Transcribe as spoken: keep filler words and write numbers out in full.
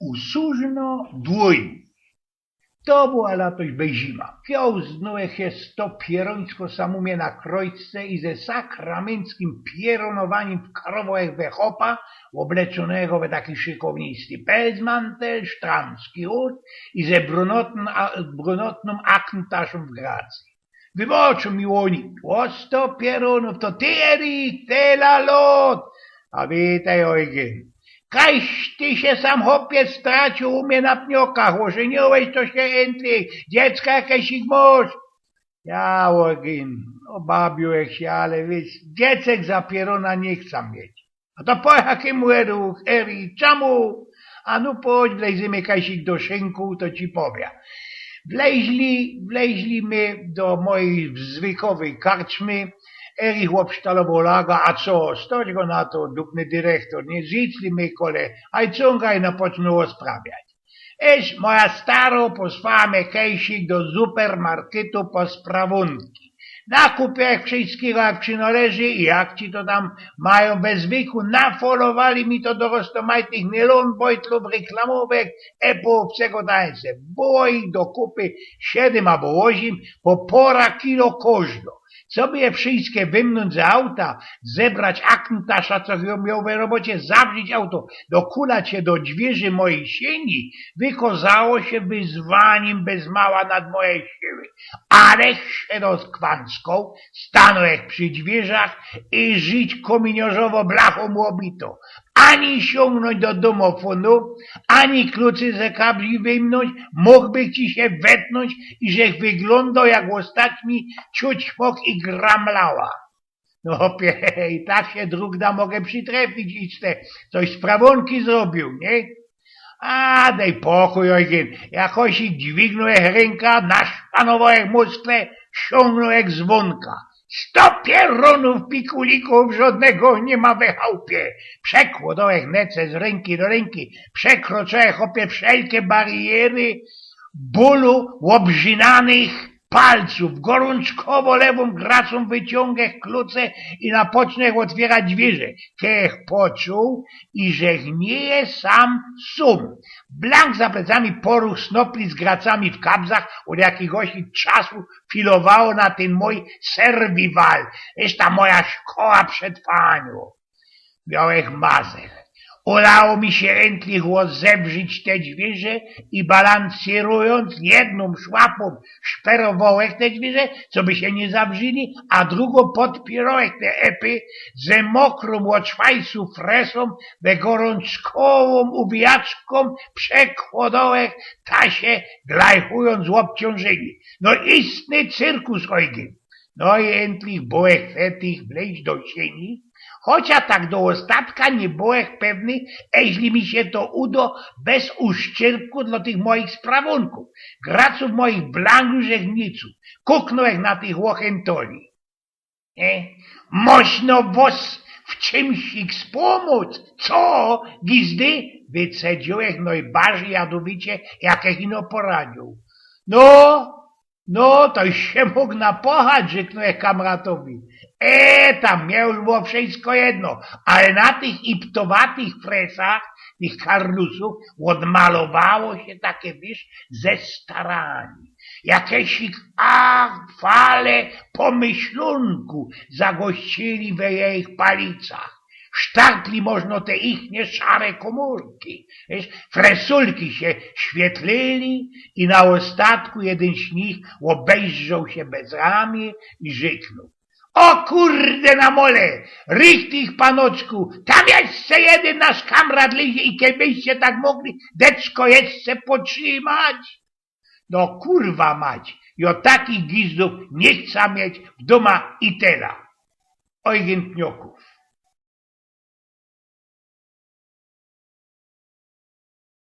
Usłużno dłoni. To była latoś bejzima. Kioł znuje się sto pierōńsko samumie na krojce i ze sakramenckim pierōnowanim w karowałek we chopa, ôbleczōnego we taki szykownisty pelcmantel, sztramski hut i ze brunotnym, a, brunotnym akntaszym w gracji. Wybaczōm mi ôni, ôsto pierōnōw, to ty, Erik, tela lot! A witaj, Ojgyn. Kajś ty sie sam, chopie, straciōł u mie na pniokach, ôżyniōłeś to sie ynty, dziecka jakeś ich mosz? Ja, Ojgyn, ôbabiōłech sie, ale wiysz, dziecek za pierōna niy chcã mieć. A to po jakimu, Erik, Erik, czymu? A no chodź, wlejzymy kajsik do szynku, to ci powiã. Wleźli, wleźli my do mojej zwykowej karczmy. Erich ôbsztalowoł laga, a co, stoć go na to, dupny dyrektor, niy? Zjedzli my kole, a i cōngaj no pocznōł ôsprawiać. Ech, moja staro posłała mie kajsik do supermarketu po sprawōnki. Nakupiołech wszystkigo, jak przinŏleży, i jak ci to tam majōm we zwyku, nafolowali mi to do roztōmajtych nylōnbojtlōw, reklamōwek, epōwcego tańce. Było ich do kupy siedym abo ôziym, po pora kilo kożdo. Coby je wszystkie wymnōńć z auta, zebrać akntasza, co jōm mioł we robocie, zawrzić auto, dokulać sie do dwiyrzi mojej siyni, wykozało sie wyzwanim bez mała nad moje siły. Alech sie rozkwanskoł, stanōł jak przi dwiyrzach i rzuć kōminiorzowo blachōm ôbito. Ani siōngnōńć do domofōnu, ani klucy ze kabli wymnōńć, mōgłbych ci sie wetnōńć i żech wyglōndŏł jak ôstatni ciućmok i gramlała. No chopie, i tak sie drugda mogę przitrefić, iż te coś sprawōnki zrobiōł, niy? A dej pokōj, Ojgyn, jakoś ich dźwignōłech rynka, naszpanowołech mōstle, siōngnōłech zwōnka. Sto pierōnōw, pikulików, żodnego niy ma we chałpie. Przekłŏdołech nece z rynki do rynki, przekroczyłech, chopie, wszelkie bariery bōlu, ôbrzinanych palcōw, gorōnczkowo lewōm gracōm wyciōngech kluce i napocznōłech ôtwierać dwiyrze. Kej żech poczuł, iżech niy je sam sōm. Blank za plecami poruch snopli z gracami w kabzach, ôd jakigoś czasu filowało na tyn mōj survival, ech, ta moja szkoła przetrwaniŏ. Miołech mazel. Udało mi sie endlich ôzewrzić te dwiyrze i balansyrujōnc jednōm szłapōm szperowołech te dwiyrze, coby sie niy zawrzili, a drugõ podpierołech te epy ze mokrōm ôd szwajsu fresōm, we gorōnczkowōm uwijaczkōm przekłŏdołech ta sie, glajchujōnc ôbciōnżyni. No istny cyrkus, Ojgyn. No i endlich byłech fertich wlejś do siyni, chocia tak do ôstatka niy byłech pewny, eźli mi sie to udŏ bez uszczerpku dlŏ tych moich sprawōnkōw. Gracōw moich blank żech niy cuł. Kuknōłech na tych ôchentoli. E? Mōżno wŏs w czymś spōmōc, co, gizdy? Wycedziłech nojbardzij jadowicie, jakech ino poradziōł. No, no, to już sie mōg napochać, rzeknōłech kamratowi. E, tam mie już było wszysko jedno, ale na tych iptowatych fresach, tych karlusōw, ôdmalowało sie take, wiysz, zestaranie. Jakeś ich, a, fale pōmyślōnku zagościli we jejich palicach. Sztartli mōżno te ichnie szare kōmōrki. Wiysz, fresulki sie świetlili i na ôstatku jedyn z nich ôbejrzoł sie bez ramiy i rzeknōł: „O kurde na mole, richtig, panoczku, tam jeszcze jedyn nasz kamrat lezie i kejbyście tak mōgli deczko jeszcze potrzimać?” No kurwa mać, jŏ takich gizdōw niy chcã mieć w dōma i tela. Ojgyn Pniokōw.